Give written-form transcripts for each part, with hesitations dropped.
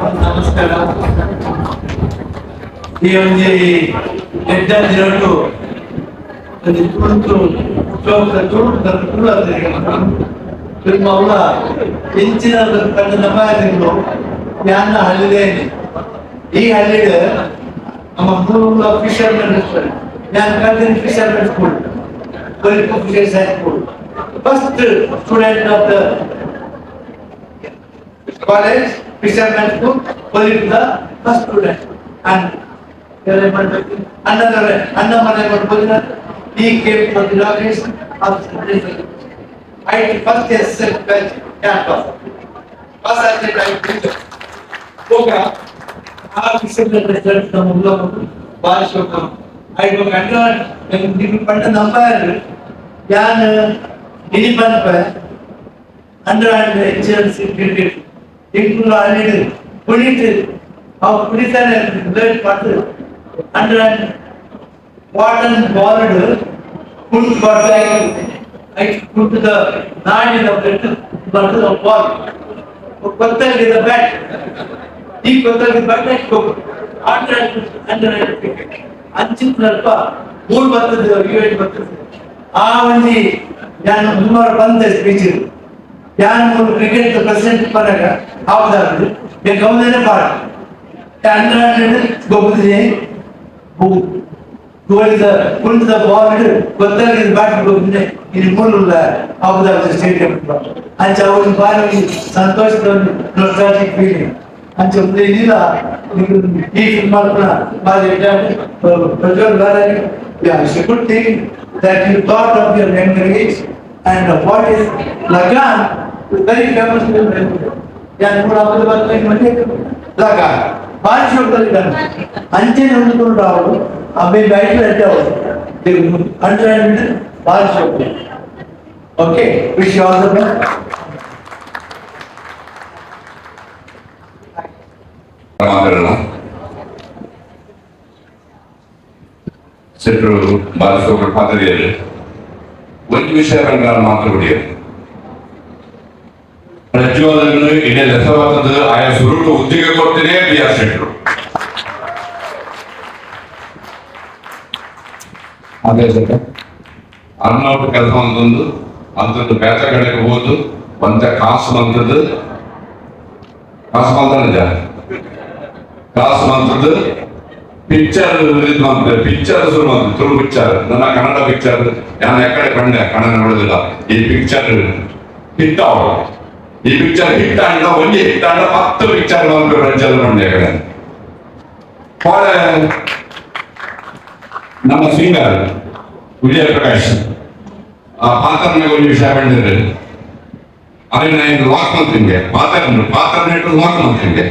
ನಮಸ್ಕಾರ. ಈ ಒಂಜಿ ಎಡ್ಡ ದಿನೊಟು ಒಂಜಿ ತುಳುತು ಚೋಕ್ದ ತುಳು ತುಳು ಅವಳ ಇಂಚಿನ ಕಂಡ ನಮ್ಮ ಯಾನ ಹಳ್ಳಿದೇನೆ. ಈ ಹಳ್ಳಿಡ್ ನಮ್ಮ ಮೂಲ ಫಿಶರ್ಮನ್ ರೆಸ್ಟೋರೆಂಟ್. ನಾನು ಕಲ್ತಿನ fisherman school, Odipu Fishers High School. First student of the college, Fisherman School, Odipu, the first student. And another Annamalai he came for the inauguration of the I first SSL batch campus. First I ಹೋಗ ಆ fisherman restaurant ನಮ್ಮ ಉಲ್ಲ ಬಾರಿ ಶೋಕ ಐದು ಗಂಟೆ ನಿಮ್ಗೆ ಪಂಡ ನಂಬರ್ ಯಾನ್ ಇನಿ ಪನ್ಪೆ under and H cricket ಇಂಕುಲು ಆಡಿಡು ಕುಣಿತು ಅವು ಕುಣಿತಾನೆ ಬ್ಲೇಡ್ ಪಟ್ಟು under and cotton ಬಾಲ್ಡ್ ಕುಂಟು ಪಟ್ಟು I ಕುಂಟುದ ನಾಡಿನ ಬ್ಲೆಡ್ ಬರ್ತದ ಬಾಲ್ ಕೊತ್ತಲಿದ ಬ್ಯಾಟ್. ಈ ಕೊತ್ತಲಿದ bat under under cricket ಅಂಚಿನಲ್ಪ ಮೂರು ಬರ್ತದೆ, ಇವೆಂಟ್ ಬರ್ತದೆ. ಆ ಒಂಜಿ ಯಾನ್ ಸುಮಾರು ಬಂದೆ ಸ್ಪೀಚ್. ಯಾನ್ ಮೂರು ಕ್ರಿಕೆಟ್ ಪ್ರೆಸಿಡೆಂಟ್ ಪನಾಗ ಹೌದಾದ್ರು ಗೌದೇನೆ ಪಾಡ ಅಂಡರ್ ಹಂಡ್ರೆಡ್ ಗೊಬ್ಬುದಿನಿ ಗೋಲಿದ ಕುಂಟದ ಬಾಲ್ ಗೊತ್ತಾಗಿದ ಬ್ಯಾಟ್ ಗೊಬ್ಬುದಿನಿ. ಇಲ್ಲಿ ಮೂರು Abu Dhabi stadium ಅಂಚ ಅವ್ರ ಬಾರಿ ಸಂತೋಷದ ನೊಸ್ಟಾಲ್ಜಿಕ್ ಫೀಲಿಂಗ್. ಅಂಚ ಇಲ್ಲ ಈ ಫಿಲ್ಮ್ ಮಾಡ್ಕೊಳ ಬಾರಿ ಪ್ರಜ್ವಲ್ ಬಾರಿ. Yeah, it's a good thing that you thought of your younger age and what is Lagan is very famous film. ಯಾನ್ ಮೂರು ಹಬ್ಬದ ಮಧ್ಯೆ ಲಗಾನ್ ಬಾರಿ ಶೋಕದಲ್ಲಿ ಅಂಚೆನೆ ಹೊಂದಿಕೊಂಡು ಅವಳು ಅಬ್ಬೆ ಬ್ಯಾಟ್ ಅವರು 100 ಬಾರಿ ಶೋಕ. Okay, wish you all the best. ಮಾತಾಡೋಣ. ಸೆಟ್ರು ಬಾಲಶೋಕರು ಪಾತ್ರೆಯಲ್ಲಿ ಒಂದು ವಿಷಯ ಕಂಡ್ರೆ ಮಾತ್ರ ಬಿಡಿಯರು ಪ್ರಜ್ವಲನ್ನು ಇಡೀ ಲೆಸವಾದದ್ದು ಆಯಾ ಸುರುಟು ಉದ್ಯೋಗ ಕೊಡ್ತೇನೆ ಬಿ ಆರ್ ಶೆಟ್ರು. ಅದೇ ಸರ್, ಅರ್ನೌಟ್ ಕೆಲಸ ಒಂದೊಂದು ಅಂತದ್ದು ಬೇತ ಕಡೆಗೆ ಹೋದು ಒಂದ ಕಾಸು ಬಂತದ್ದು, ಕಾಸು ಬಂತ ನಿಜ ಕಾಸು ಬಂತದ್ದು. ಪಿಕ್ಚರ್ ರಿಲೀಸ್ ಮಾಡ್ತಾರೆ, ಪಿಕ್ಚರ್ ಶುರು ಮಾಡ್ತಾರೆ, ತುಳು ಪಿಕ್ಚರ್. ನನ್ನ ಕನ್ನಡ ಪಿಕ್ಚರ್ ನಾನು ಎಕಡೆ ಕಂಡೆ ಕನ್ನಡ ನೋಡುದಿಲ್ಲ. ಈ ಪಿಕ್ಚರ್ ಹಿಟ್ ಆವ, ಈ ಪಿಕ್ಚರ್ ಹಿಟ್ ಆಂಡ ಒಂಜಿ ಹಿಟ್ ಆಂಡ 10 ಪಿಕ್ಚರ್ ಬಂದು ಪ್ರಜ್ವಲ್ ಬಂಡೆ ಕಡೆ. ನಮ್ಮ ಸಿಂಗರ್ ವಿಜಯ ಪ್ರಕಾಶ್ ಆ ಪಾತ್ರ ಒಂದು ವಿಷಯ ಬಂದಿದೆ. ಅದೇ ನಾನು ಲಾಕ್ ಮಾಡ್ತೀನಿ ಪಾತ್ರ, ಪಾತ್ರ ಲಾಕ್ ಮಾಡ್ತೀನಿ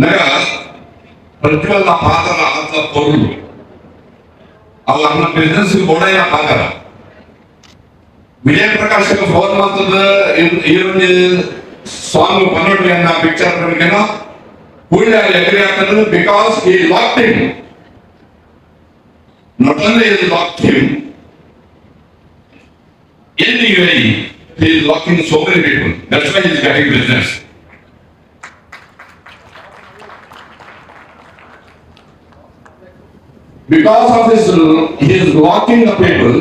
ನಗ ಪ್ರಜ್ವಲ್ ಪಾತ್ರ ಆದ ಪೊರುಳು ಅವು ನನ್ನ ಬಿಸ್ನೆಸ್ ಒಡೆಯ ಪಾತ್ರ. ವಿಜಯ ಪ್ರಕಾಶ್ ಫೋನ್ ಮಾಡ್ತದ ಈ ಒಂದು ಸಾಂಗ್ ಪನ್ನೊಂದು ಅನ್ನ ಪಿಕ್ಚರ್ ಕೂಡಲೇ ಎಗ್ರಿ ಆಗ್ತದೆ, because he locked him. Not only is locked him in UAE, he is locking so many people. That's why he is getting business. Because of his, he is locking the people,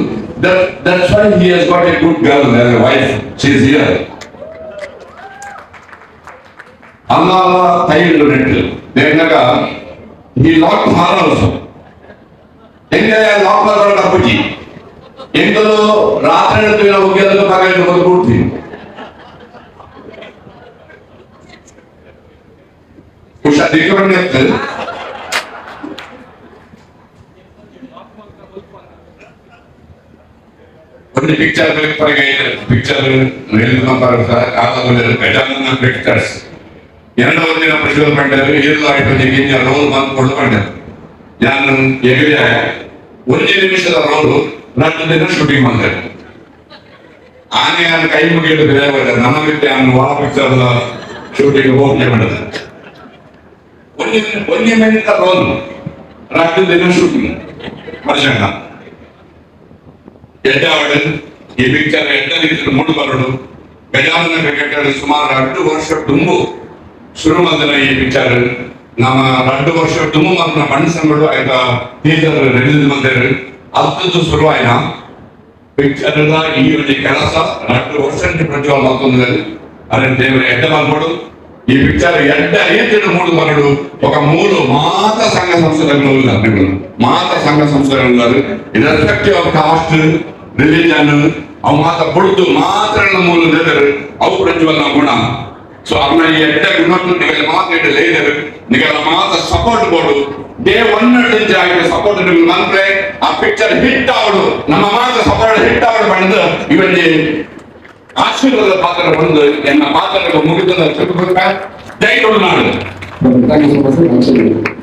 that's why he has got a good girl as a wife. She is here. Allah ತೈಲು ನೆಟ್ಟು ದೇನಗ he locked her also. ಹೆಂಗೆ lock ಮಾಡ್ಕೊಂಡು ಅಪ್ಪುಜಿ ಎಂಗಲು ರಾತ್ರಿ ಹಿಡಿದು ಹೋಗಿ ಪಗಲು ಬಂದು ಕೂಡ್ತೀವಿ. ಹುಷಾರ್ ದಿಕ್ಕಬಂಡಿ. ಒಂದು picture picture Gajanana pictures ಎರಡು ಒಂದಿನ ಪ್ರಜ್ವಲ್ ಪಂಡ್ಯರು ಏಳು ಆಯ್ತು ಗಿಂಜ ರೋಲ್ ಬಂದು ಕೊಡು ಪಂಡ್ಯರು. ನಾನು ಎಗರಿಯ ಒಂದೇ ನಿಮಿಷದ ರೋಲು 2 ದಿನ ಶೂಟಿಂಗ್ ಬಂದೆ. ಆನೆ ಕೈ ಮುಗಿಯಲು ಬೇರೆ ನಮ್ಮ ಬಿಟ್ಟೆ ಅವನು ವಾ ಪಿಕ್ಚರ್ ಶೂಟಿಂಗ್ ಹೋಗಿ ಮಾಡಿದೆ. ಒಂದೇ ಒಂದೇ ಮಿನಿಟ್ ರೋಲ್ 2 ದಿನ ಶೂಟಿಂಗ್ ವರ್ಷಂಗ ಎಡ್ಡಾವಡು. ಈ ಪಿಕ್ಚರ್ ಎಡ್ಡ ರೀತಿಯಲ್ಲಿ ಮೂಡು ಬರಡು. ಗಜಾನನ ಕ್ರಿಕೆಟರ್ ಸುಮಾರು 2 ವರ್ಷ ತುಂಬು ಶುರು ಮಲ್ದಿನ ಈ ಪಿಕ್ಚರ್ ನಮ್ಮ 2 ವರ್ಷ ತುಂಬ ಮಲ್ತಿನ ಬಣ್ಣ ಸಂಘಡು ಆಯ್ತ ಟೀಸರ್ ರಿಲೀಸ್ ಮಲ್ದೇರು. ಅಲ್ತದ್ದು ಶುರು ಆಯ್ನ ಪಿಕ್ಚರ್ ಈ ಒಂದು ಕೆಲಸ 2 ವರ್ಷ ಪ್ರಜ್ವಲ್ ಮಲ್ತೊಂದು. ಅರೆ ದೇವರ ಎಡ್ಡ ಮಲ್ಪಡು. ಈ ಪಿಕ್ಚರ್ ಎಡ್ಡ ರೀತಿಯಲ್ಲಿ ಮೂಡು ಬರಡು. ఒక ಮೂರು ಮಾತ ಸಂಘ ಸಂಸ್ಥೆಗಳು ಉన్నారు, ಮಾತ ಸಂಘ ಸಂಸ್ಥೆಗಳು ಉన్నారు. ಇರ್ರೆಸ್ಪೆಕ್ಟಿವ್ ಆಫ್ ಕಾಸ್ಟ್, ರಿಲಿಜನ್, ಅವು ಮಾತ ಬುಡ್ದು ಮಾತ್ರ ಮೂಲ ದೇವರು ಅವು ಪ್ರಜ್ವಲ್ನ ಗುಣ. ಸೊ ಅವನ ಈ ಎಡ್ಡ ಗುಣವನ್ನು ನಿಗಲ ಮಾತ ಎಡ್ಡ ಲೇದರು, ನಿಗಲ ಮಾತ ಸಪೋರ್ಟ್ ಕೊಡು. ಡೇ ಒನ್ ಆಗಿ ಸಪೋರ್ಟ್ ನಿಮ್ಗೆ ಮನ್ಪ್ರೆ ಆ ಪಿಕ್ಚರ್ ಹಿಟ್ ಆವಡು. ನಮ್ಮ ಮಾತ ಸಪೋರ್ಟ್ ಹಿಟ್ ಆವಡು ಬಂದು ಇವಲ್ಲಿ ಆಶೀರ್ವಾದ ಪಾತ್ರ ಬಂದು ಎನ್ನ ಪಾತ್ರಕ್ಕೆ ಮುಗಿದ. ಜೈ Tulunadu. Thank you so much, sir.